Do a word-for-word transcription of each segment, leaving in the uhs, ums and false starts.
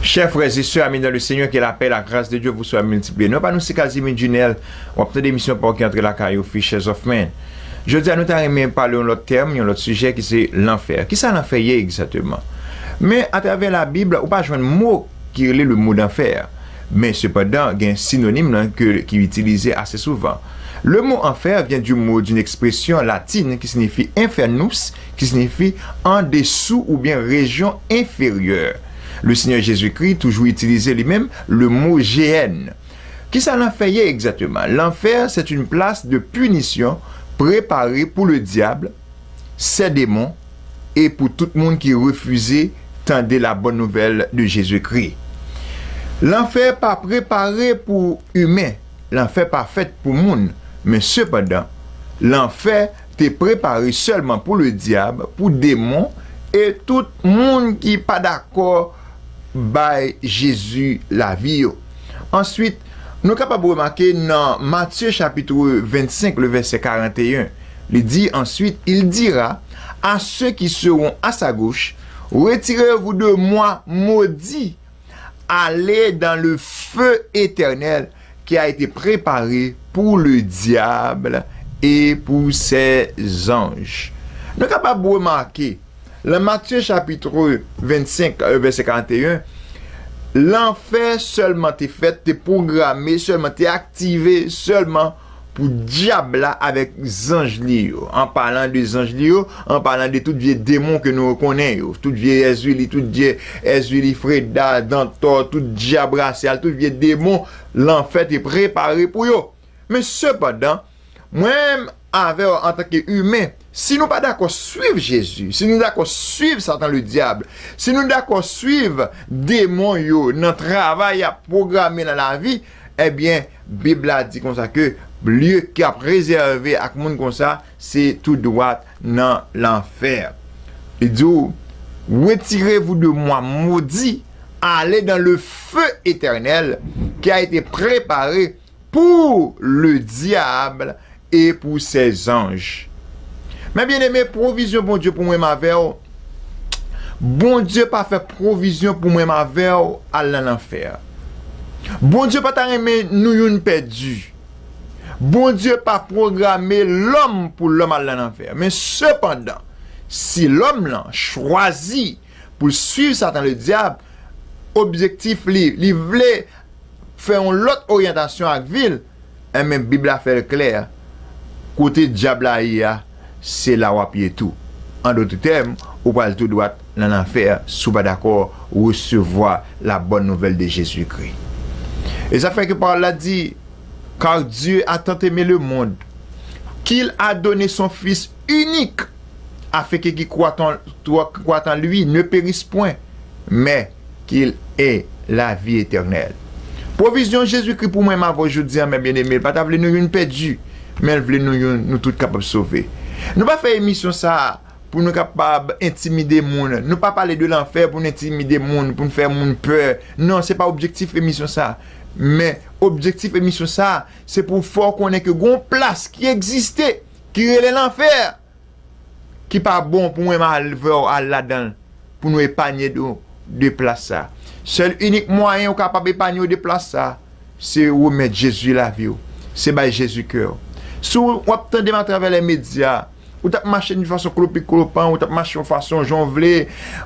Chers frères et sœurs, amis dans le Seigneur, que la paix et la grâce de Dieu vous soient multipliées. Non pa nou se Casimir Junel, w ap tande emisyon pa w ki antre lakay ou, Fishers of Men. Jodi a nou ta renmen pale yon lòt tèm, yon lòt sijè ki se lanfè. Kisa lanfè ye egzakteman? Men atravè Labib, ou pa jwenn mo ki rele le mo d'enfer. Men sepandan, gen sinonim lan ke, ki itilize ase souvan. Le mot enfer vient du mot d'une expression latine qui signifie infernus, qui signifie en dessous ou bien région inférieure. Le Seigneur Jésus-Christ toujou itilize li menm le mo Géhenne. Kisa lanfè ye egzakteman? Lanfè, c'est une place de punition préparée pour le diable, ses démons, e pou tout moun ki refize tande la bonne nouvelle de Jésus-Christ. Lanfè pa prepare pou imen, lanfè pa fèt pou moun, men sepandan, lanfè te prepare sèlman pou ledyab, pou demon, e tout moun ki pa dakò bay Jezi lavi yo. Answit, nou kapab remake nan Matye chapit vennsenk, le vèsè karanteyen, li di, ensuite, il dira à ceux qui seront à sa gauche, retirez-vous de moi, maudits, allez dans le feu éternel qui a été préparé pour le diable et pour ses anges. Nou kapab remake, nan Matye chapit vennsenk, vèsè karanteyen, lanfè sèlman te fèt, te pwograme sèlman, te aktive sèlman pou dyab la avèk zanj li yo. An palan de zanj li yo, an palan de tout vye demon ke nou konnen yo, tout vye Èzili, tout vye Èzili Freda, Dantò, tout dyab rasyal, tout vye demon lanfè te prepare pou yo. Men sepandan, mwen menm avè w antanke imen, si nou pa dakò swiv Jezi, si nou dakò swiv Satan Ledyab, si nou dakò swiv demon yo nan travay y ap pwograme nan lavi, ebyen, Bib la di konsa ke lye k ap rezève ak moun konsa, se tou dwat nan lanfè. Li di w, retirez-vous de moi, maudits, allez dans le feu éternel qui a été préparé pour le diable et pour ses anges. Men byeneme, pwovizyon Bondye pou mwen m avè w, Bondye pa fè pwovizyon pou mwen m avè w al nan lanfè. Bondye pa ta renmen nou youn pèdi. Bondye pa pwograme lòm pou lòm al nan lanfè. Men sepandan, si lòm lan chwazi pou l swiv Satan Ledyab, objektif li, li vle fè yon lòt oryantasyon ak vi l, enben, Bib la fè l klè, kote dyab la ye a, se la w ap ye tou. An dòt tèm, ou pral tou dwat nan lanfè si w pa dakò resevwa la bonne nouvelle de Jésus-Christ. E sa fè ke pawòl la di, car Dieu a tant aimé le monde qu'il a donné son Fils unique, afin que qui croit en, qui croit en lui ne périsse point, mais qu'il ait la vie éternelle. Pwovizyon Jezikri pou mwen m avè w jodi a, men byeneme, l pa ta vle nou youn pèdi, men l vle nou youn, nou tout kapab sove. Nou pa fè emisyon sa a pou nou kapab entimide moun. Nou pa pale de lanfè pou n entimide moun, pou n fè moun pè. Non, se pa objektif emisyon sa a. Men objektif emisyon sa a, se pou fè w konnen ke gon plas ki egziste, ki rele lanfè, ki pa bon pou mwen m avè w al ladan l, pou nou epanye de, de plas sa. Sèl inik mwayen ou kapab epanye w de plas sa, se remèt Jezi lavi w, se bay Jezi kè w. Si w ap tande m atravè lè medya, ou t ap mache yon fason klopiklopan, ou t ap mache yon fason jan w vle,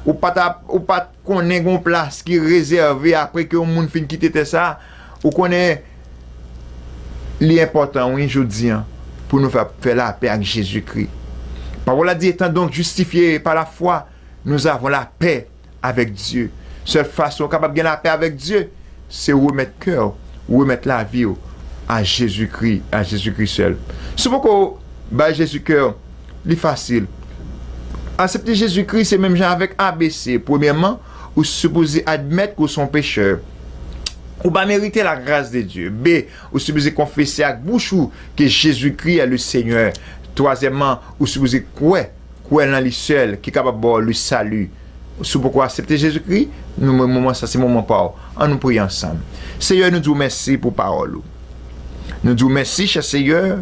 ou pa t ap, ou pa t konnen gon plas ki rezève apre ke yon moun fin kite tè sa, ou konnen li enpòtan, wi, jodi a, pou nou fè, fè lapè ak Jezikri. Pawòl la di, étant donc justifiés par la foi, nous avons la paix avec Dieu. Sèl fason w kapab gen lapè avèk Dye, se remèt kè w, remèt lavi w a Jezikri, a Jezikri sèl. Si w poko bay Jezi kè w, li fasil. Aksepte Jezikri se menm jan avèk A B C. Premyèman, ou sipoze admèt ke w se yon pechè. Ou pa merite la grâce de Dieu. B, ou sipoze konfese ak bouch ou ke Jezikri est le Seigneur. Twazyèmman, ou sipoze kwè, kwè nan li sèl ki kapab ba w le salut. Si w poko aksepte Jezikri, nou, moman sa se moman pa w. Ann nou priye ansanm. Seyè, nou di w mèsi pou pawòl ou. Nou di w mèsi, chè Seyè,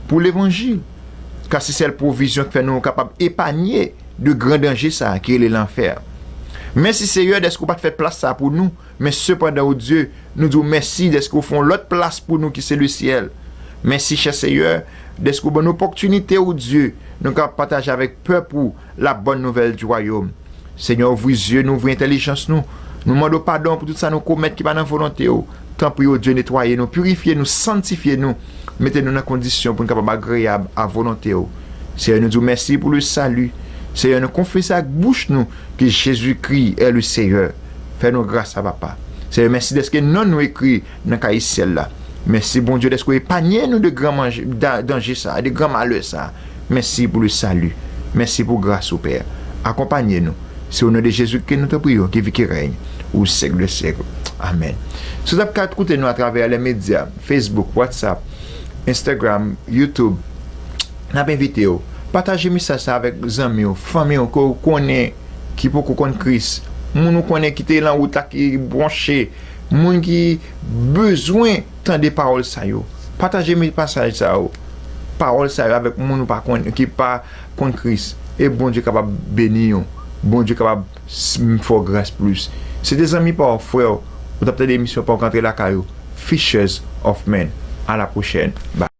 pou levanjil. Ka se sèl pwovizyon k fè nou kapab epanye de gran danje sa a ki rele lanfè. Mèsi, Seyè, dèske w pa t fè plas sa a pou nou, men sepandan, o Dye, nou di w mèsi dèske w fè yon lòt plas pou nou ki se lesyèl. Mèsi, chè Seyè, dèske w ban n opòtinite, o Dye, nou kapab pataje avèk pèp ou la bòn nouvèl di wayòm. Senyè, ouvri zye nou, ouvri entèlijans nou. Nou mande w padon pou tout sa nou komèt ki pa nan volonte w. Tanpri, o Dye, netwaye nou, pirifye nou, sanntifye nou. Mete nou nan kondisyon pou n kapab agreyab a volonte w. Seyè, nou di w mèsi pou le sali. Seyè, nou konfese ak bouch nou ke Jezikri è le Seyè. Fè nou gras a Papa. Seyè, mèsi dèske non nou ekri nan kaye syèl la. Mèsi, Bondye, dèske w epanye nou de gran manje, da- danje sa, de gran malè sa. Mèsi pou le sali. Mèsi pou gras ou, Pè. Akonpanye nou. Se o non de Jezikri nou te priye, ki viv, ki règne au siècle des siècles. Amèn. Si w t ap ka koute nou atravè lè medya, Facebook, WhatsApp, Instagram, YouTube, n ap envite w. Pataje mesaj sa avèk zanmi w, fanmi w ke w konnen ki poko konn Kris, moun ou konnen ki te lan wout la, ki bwonche, moun ki bezwen tande pawòl sa yo. Pataje mesaj sa yo, pawòl sa yo avèk moun ou pa konn, ki pa konn Kris. E Bondye kapab beni yo. Bondye kapab s- fè w gras plis. Se te zanmi pa w, frè w, ou t ap tande emisyon pa w k antre lakay ou. Fishers of Men. A la pwochèn. Bye.